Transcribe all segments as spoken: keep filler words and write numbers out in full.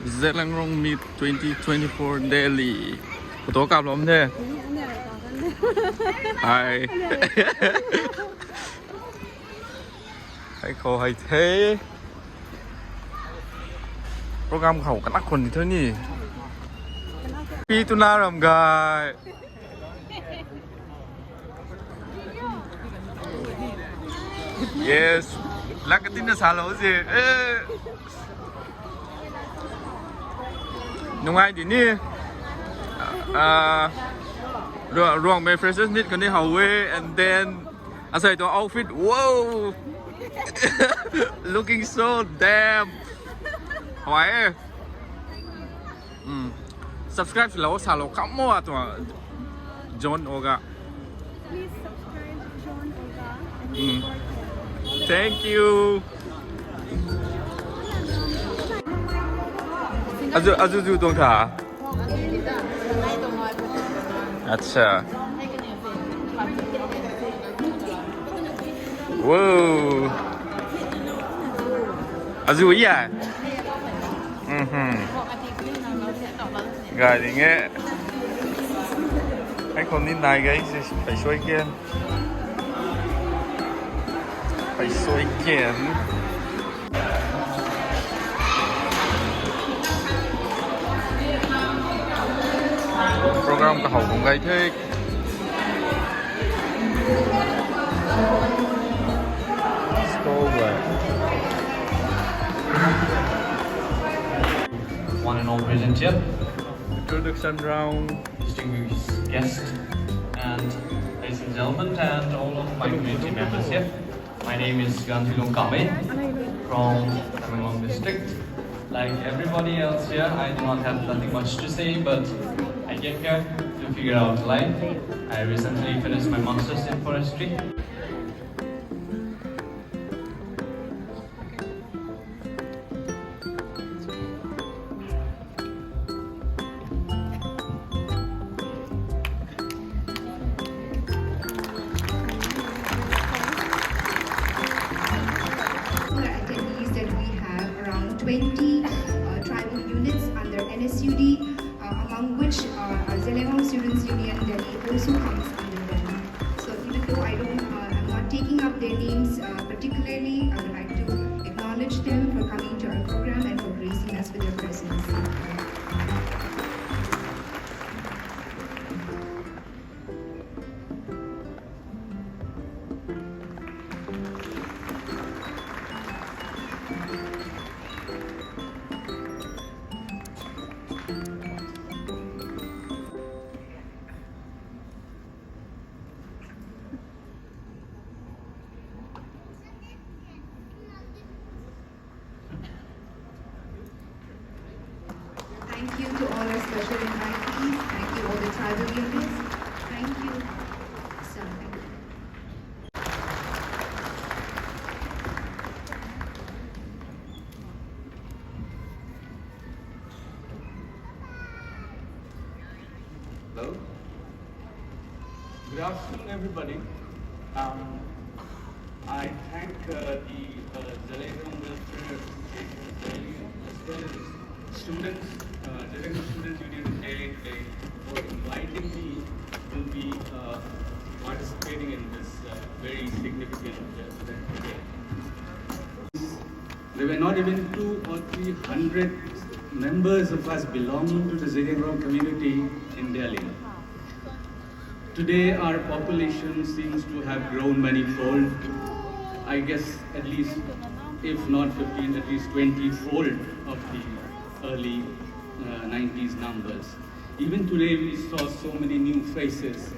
Zeliangrong Meet twenty twenty-four Delhi. Photo kap lom the. Hi. Hai khou hai the. Program khou kanak khun ni thu ni. Pi tu na ram gai. Yes. Lak ka tin na sa lo si. Eh. Nungai di ni. Ah, Ru-, Ruangmei freshers meet kani how e, and then asai tu outfit. Whoa. Looking so damn. How are you? Mm. Subscribe sw lo, sa lo, come on, tu, John Oga. Please subscribe John Oga and Mm. support him. Thank you. Azu, azu, zu tuang tha. Acha. Wow. Azu ya. Mhm. Gai ding e. Ai khou ni nai gai si pei suai kian. Pei suai kian. Program kahow bam gai the. Stall guy. One and all present here. Introduction round. Distinguished guests and ladies and gentlemen and all of my community members here. My name is Ganthilung Kamei from Tamenglong district. Like everybody else here, I do not have nothing much to say, but I came here to figure out life. I recently finished my master's in forestry. Attendees that we have around twenty, uh, tribal units under N S U D, uh, among which, uh, our Zeliangrong Students Union Delhi also comes under them. So even though I don't, uh, I'm not taking up their names, uh, particularly, I would like to acknowledge them for coming to our program and for gracing us with their presence. Thank you to all our special invitees. Thank you all the tribal leaders. Thank you. Sir, thank you. Hello. Good afternoon, everybody. Um, I thank, uh, the, uh, Zeliangrong Welfare Association, Zeliangrong, as well as students, uh, Zeliangrong Students Union of Delhi today for inviting me to be, uh, participating in this, uh, very significant, uh, event today. There were not even two or three hundred members of us belonging to the Zeliangrong community in Delhi. Today, our population seems to have grown manifold. I guess at least, if not fifteen, at least twenty-fold of the early, uh, nineties numbers. Even today, we saw so many new faces.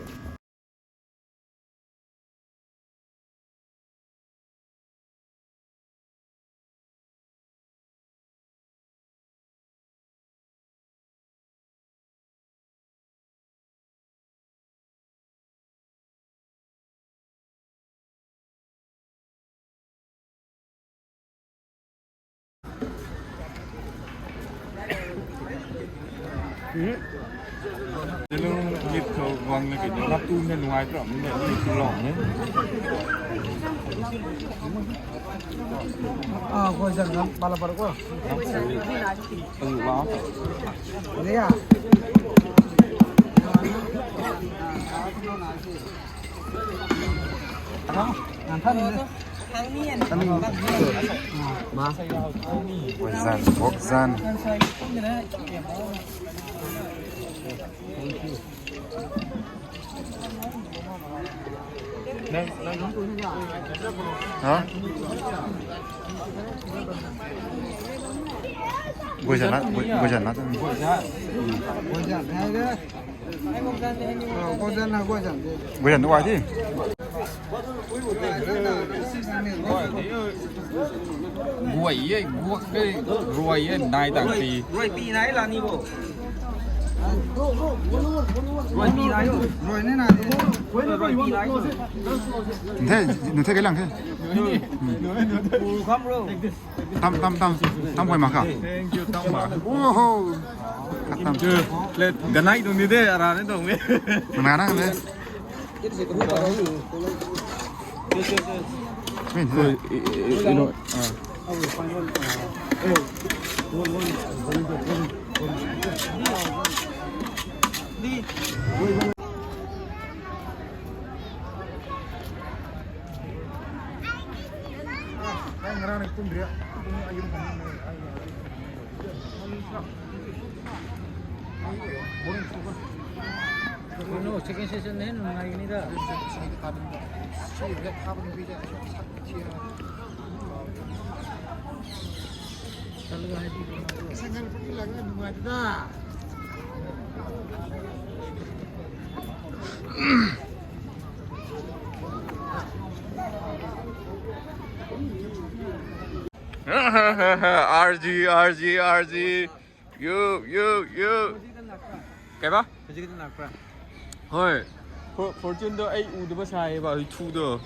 Lung lip khou guang na kei na tu na nuai tram na ni tu long ni. Ah, ko jan na bala par ko. Tu la. Ni ya. Ngan than ni. Kami. Ma. Bokzan, bokzan. Ha? Guizan na, gui-, guizan na. Guizan na, guizan. Guizan na, guizan. Guizan na, guizan. Guay ye, guak ke, ruai ye, nai dang pi. Ruai pi nai la ni bo. Ruai pi nai yo. Ruai ni nai. Ruai pi nai yo. Nthei, nthei kailang the. Pu kham ro. Tam, tam, tam. Tam koi ma kha. Thank you, tam ma. Oho. Tam. Plate ganai dong ni de, ara ni dong ni. Mana na de. Min, ha. Koi, i, i, i, no, ah. No, second session na nungai ni da. R G, R G, R G. Yo, yo, yo. Kaiba? Hoi. For-, Fortune tu ai u tu ba sai ba, hui thu tu.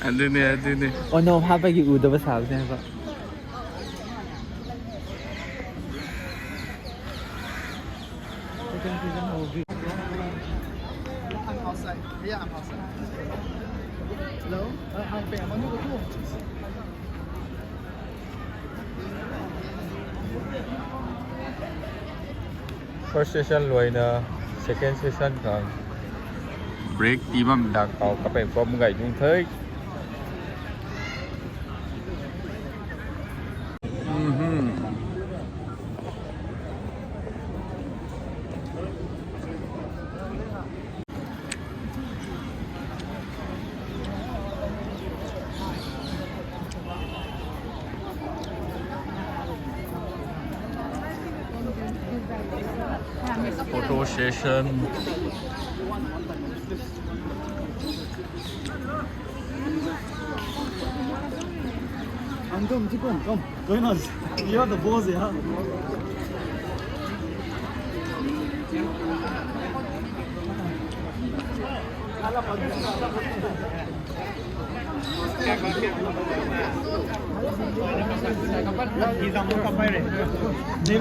Adini, adini. Oh no, ha ba ki u tu ba sai ba. Hello? First session luaina, second session khang break tii bam dak khou kapei pom gay dung the. Mhm. Photo session. Come, come, come, come. Join us. You are the boss, yeah.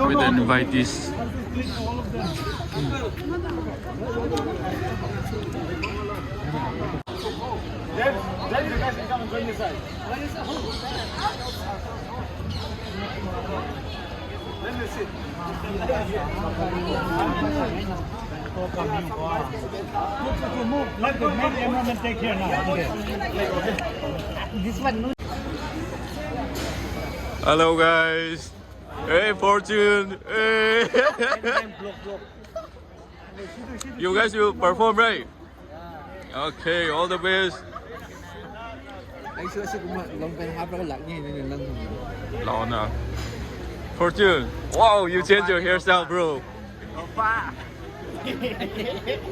With the invitees. Then, then you guys can come and join this side. Let me sit. Let the main cameraman take care now. Okay. This one, no. Hello, guys. Hey, Fortune. Hey. You guys will perform, right? Okay, all the best. Ai shu shu kumna long pant hap raga lak ni ni lang. Lana. Fortune. Wow, you changed your hairstyle, bro. Opa.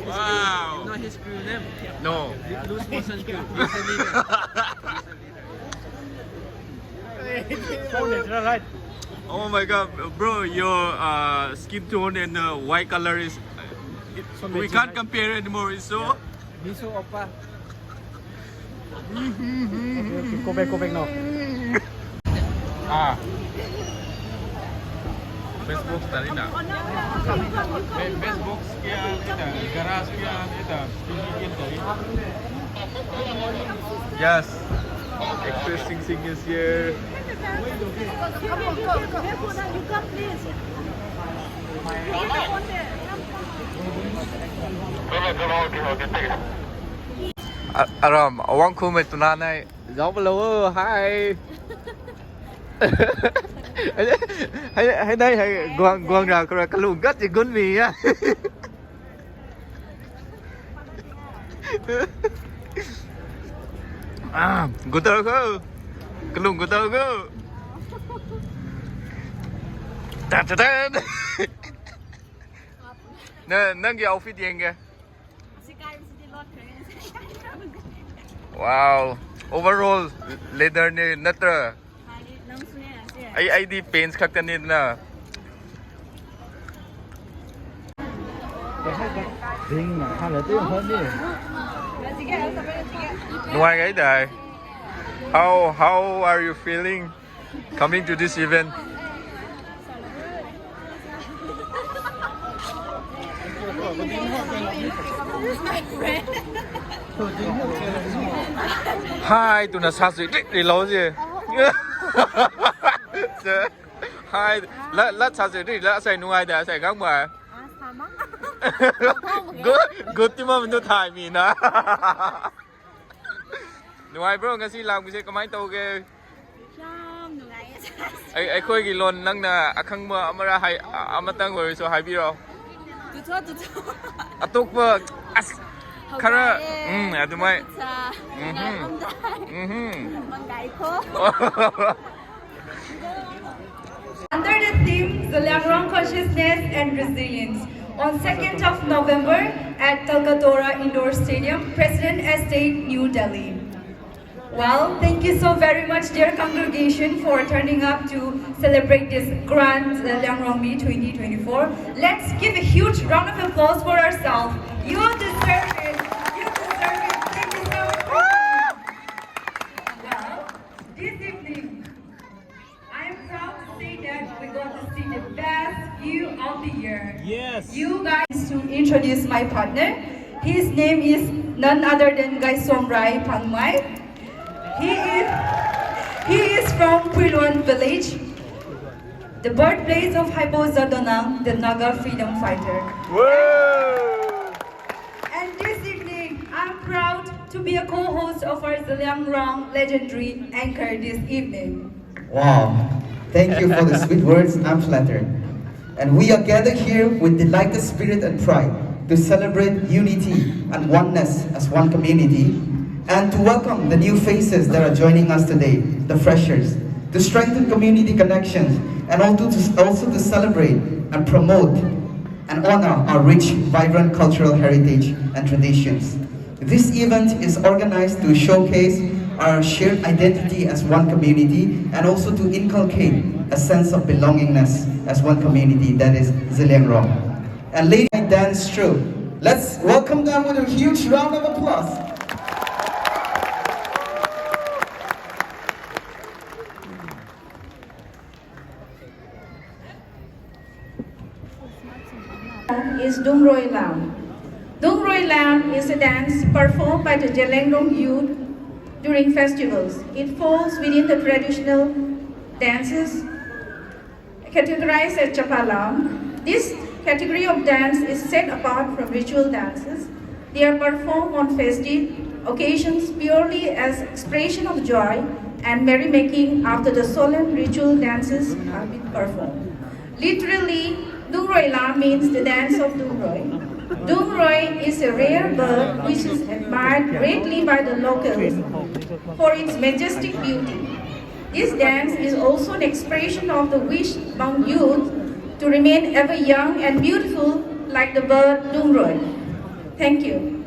Wow. You know his crew name? No. Loose motion crew. He's the leader. He's the leader. So natural, right? Oh my God, bro, your, uh, skin tone and, uh, white color is, uh, it, we can't compare anymore. It's so. Miso oppa. Okay, okay, go back, go back now. Ah. Best box tari na. Be-, best box kya, ita, garage kya, ita, T V kya tari. Yes. Actress Sing Sing is here. A-, aram, awang khumei tuna nai. Zauc palo, hi. Hei, hei, hei nai, hei, guang, guang ra, kara, kalung gat ti gun mi ya. Ah, gu tau ko. Kalung gu tau ko. Ta, ta, ta. Na, nang ki outfit yeng ge. Wow. Overall leather ni natra. Ai, ai di pants khak ta ni na. Nuai gai dai. How, how are you feeling coming to this event? Hi, tuna sa sui dik ri lo si. Hi, la, la sa sui dik la sai nuai da sai gang ba. Good, good ti ma minu thai mi na. Nuai bro, ngasi lang bise kamai tau ge? Yam nungai. Ai, ai khoi gi lon nang na akhang ma amara hai, a-, amatang hoi so hai biro. Tu cho, tu cho. Atuk pa, as, khara, mm, adumai. Mhm. Mhm. Mangai ko. Under the theme Zeliangrong Consciousness and Resilience, on second of November at Talkatora Indoor Stadium, President Estate, New Delhi. Well, thank you so very much, dear congregation, for turning up to celebrate this grand Zeliangrong Mi twenty twenty-four. Let's give a huge round of applause for ourselves. You deserve it. You deserve it. Thank you so much for coming. Well, this evening, I am proud to say that we got to see the best view of the year. Yes. You guys, to introduce my partner. His name is none other than Gaisomrai Phangmai. He is, he is from Puiluan village, the birthplace of Haipo Jadonang, the Naga freedom fighter. Woo! And this evening, I'm proud to be a co-host of our Zeliangrong legendary anchor this evening. Wow. Thank you for the sweet words. I'm flattered. And we are gathered here with delighted spirit and pride to celebrate unity and oneness as one community, and to welcome the new faces that are joining us today, the freshers, to strengthen community connections and also to, also to celebrate and promote and honor our rich, vibrant cultural heritage and traditions. This event is organized to showcase our shared identity as one community and also to inculcate a sense of belongingness as one community, that is Zeliangrong. And ladies, dance troupe. Let's welcome them with a huge round of applause. Is Dungroi Lam. Dungroi Lam is a dance performed by the Zeliangrong youth during festivals. It falls within the traditional dances categorized as Chapalam. This category of dance is set apart from ritual dances. They are performed on festive occasions purely as expression of joy and merrymaking after the solemn ritual dances have been performed. Literally, Dungroi Lam means the dance of Dungroi. Dungroi is a rare bird which is admired greatly by the locals for its majestic beauty. This dance is also an expression of the wish among youth to remain ever young and beautiful like the bird Dungroi. Thank you.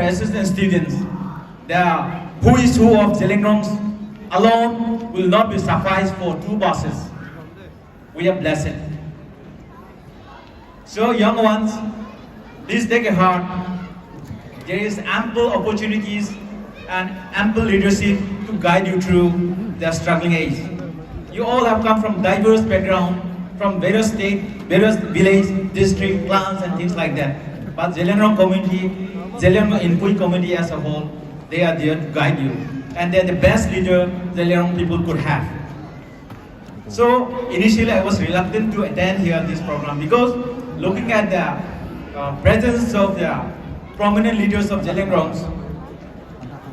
Assistant students, the who is who of Zeliangrongs alone will not be suffice for two buses. We are blessed. So, young ones, please take a heart. There is ample opportunities and ample leadership to guide you through the struggling age. You all have come from diverse background, from various state, various village, district, clans, and things like that. But Zeliangrong community, Zeliangrong Inpui community as a whole, they are there to guide you. And they're the best leader Zeliangrong people could have. So initially, I was reluctant to attend here this program because looking at the uh, presence of the prominent leaders of Zeliangrongs,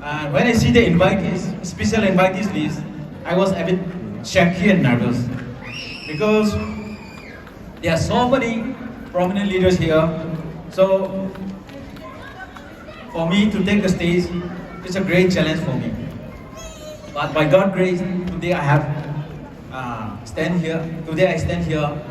uh, when I see the invitees, special invitees list, I was a bit shaky and nervous because there are so many prominent leaders here. So for me to take the stage, it's a great challenge for me. But by God's grace, today I have uh, stand here. Today I stand here.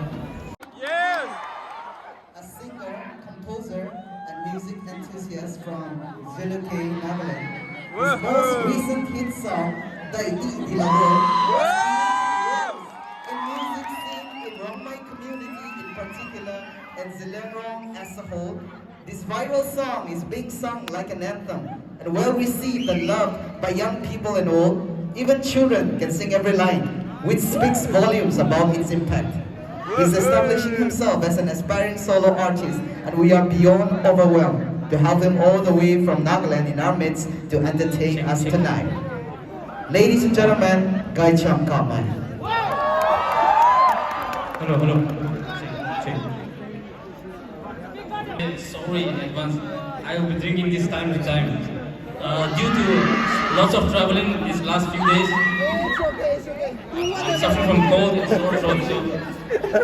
A singer, composer, and music enthusiast from Zeliangrong, Nagaland. His most recent hit song, Dai Di Di Lau Ho, a music scene in Rongmei community in particular, and Zeliangrong as a whole. This viral song is being sung like an anthem and well received and loved by young people and old. Even children can sing every line, which speaks volumes about its impact. He's establishing himself as an aspiring solo artist, and we are beyond overwhelmed to have him all the way from Nagaland in our midst to entertain us tonight. Ladies and gentlemen, Gaycham Kamei. Hello, hello. Check, check. Sorry in advance. I will be drinking this time to time. Uh, due to lots of traveling these last few days, I'm suffering from cold and sore throat, so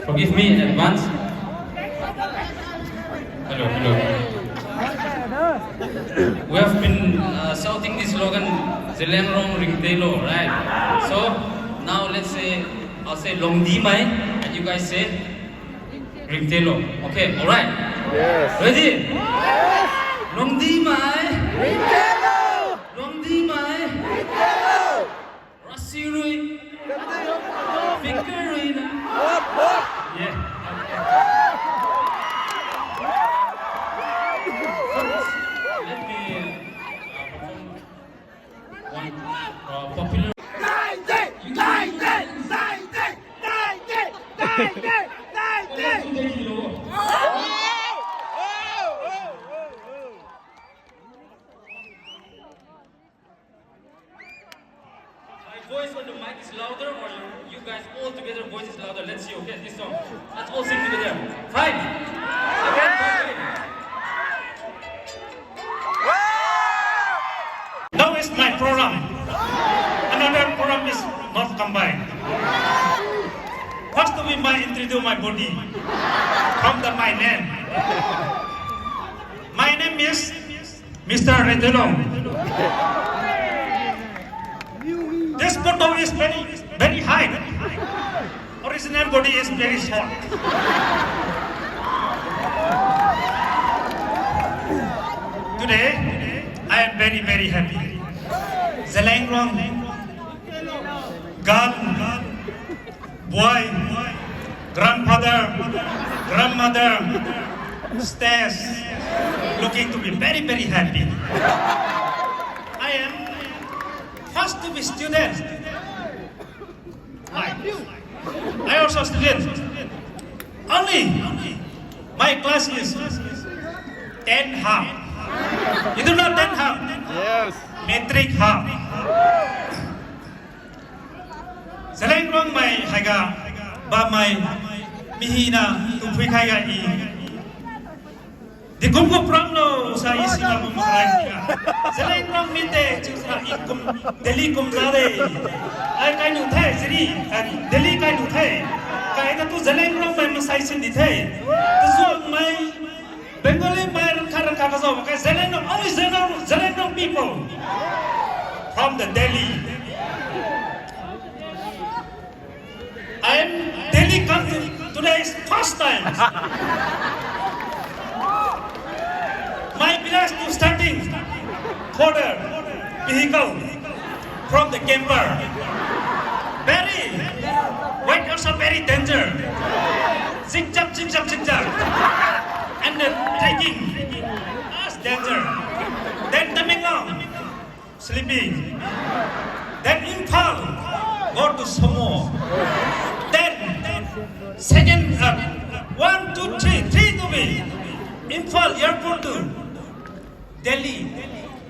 forgive me in advance. Hello, hello. We have been uh, shouting this slogan, Zeliangrong Ringtelo, right? So now let's say, I'll say Longdimei, and you guys say Ringtelo. Okay, alright. Yes. Ready? Yes. Longdimei. Ringtelo. Longdimei. Ringtelo. Rasi rui. Finger rui na. Yeah. Okay. Let me uh, perform one uh, popular. My voice on the mic is louder, or you, you guys all together voice is louder? Let's see, okay, this song. Let's all sing together. Fine. Again, fine. Now is my program. Another program is not combined. First to be my introduce my body. From the my name. My name is Mister Retelong. This photo is very, very high. Original body is very short. Today, I am very, very happy. Zeliangrong, girl, boy, grandfather, grandmother, stays, looking to be very, very happy. I am first to be student. Why? I also student. Only my class is ten half. You do not ten half. Yes. Matric half. Zeliangrongmei hei ga, bammei, mi hina, tumpui khai ga i. Di kum ko pram lo, sa i sina bum rai ga. Zeliangrongmei te, chu sa i kum, Delhi kum za de. Ai kai nu the, siri, ai Delhi kai nu the. Kai ta tu Zeliangrongmei masai sin di the. Tu zuangmei, Bengalimei rangkha rangkha ka zauh mak khe, Zeliangrong, only Zeliangrong, Zeliangrong people from the Delhi. I am Delhi come to today is first time. My village to starting. Further vehicle from the camper. Very, white also very danger. Zigzag, zigzag, zigzag. And the trekking. That's danger. Then Tamenglong, sleeping. Then Imphal, go to Sumo. Then second, uh, one, two, three, three to me. Imphal airport to Delhi,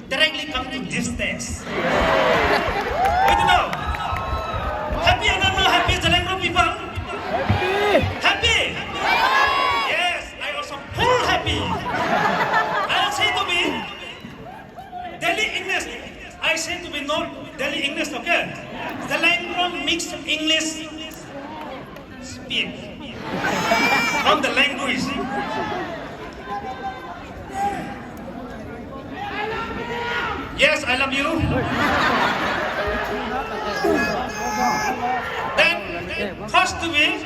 directly come to this stage. Wait, no. Happy or not happy, Zeliangrong people? Happy. Happy? Yes, I also full happy. I say to me, Delhi English. I say to me, not Delhi English, okay? Zeliangrong mix English. Speak from the language. Yes, I love you. Then, first to be,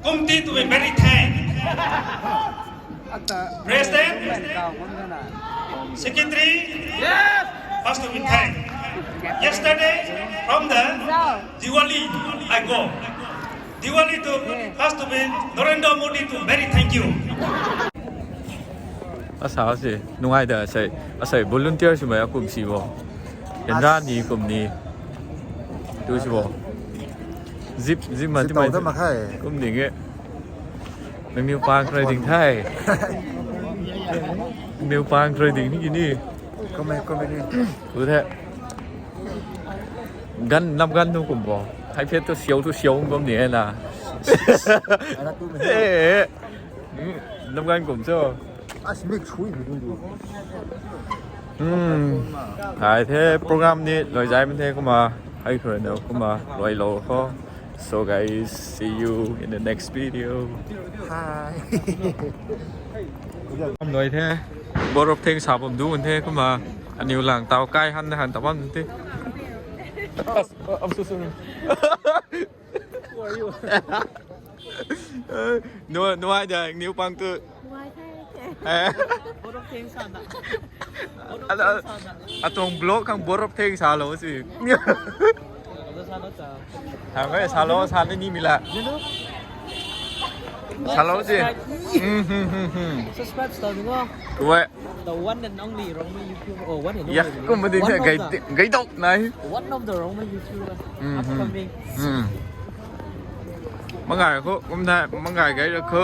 Kumti to be very thank. President, secretary, first to be thank. Yesterday, from the Diwali, I go. Diwali to first to be Narendra Modi to very thank you. Asa se, nungai da sei, asei volunteer si mai akum si bo. Yan ra ni kum ni. Tu si bo. Zip, zip ma ti mai. Kum ding e. Nangniw pang khrui ding the. Nangniw pang khrui ding ni ki ni. Kome, kome ni. Ku the. Gan, nam gan nu kum bo. Hai phet tu siau tu siau kum ni e na. Ara tu me. Eh. Nam gan kum cho. As mik shui mi dun du. Hmm. Hai the program ni loi zai man the kumna. Hai khrui na kumna loi lo kho. So guys, see you in the next video. Hi. Kam loi the. Borok theng sa bam du the kumna. Aniw lang tau kai han han ta bam the. I'm so sorry. Who are you? No, no idea. New pang tu. Why the? Eh. Borok theng sa na. Borok theng sa na. Atong blog khang borok theng sa lo si. Hello, sa na ta. Hang e, sa lo, sa ni mi la. Sa lo si. Subscribe. Hmm, hmm, hmm, hmm. Subscribe sa ni ngo. Wei. The one and only Rongmei YouTuber. Oh, one and only. Yeah, kum ding the gai gai dok nai. One of the Rongmei YouTuber. Hmm, hmm. Upcoming. Hmm. Mangai ko, kum the, mangai gai ko.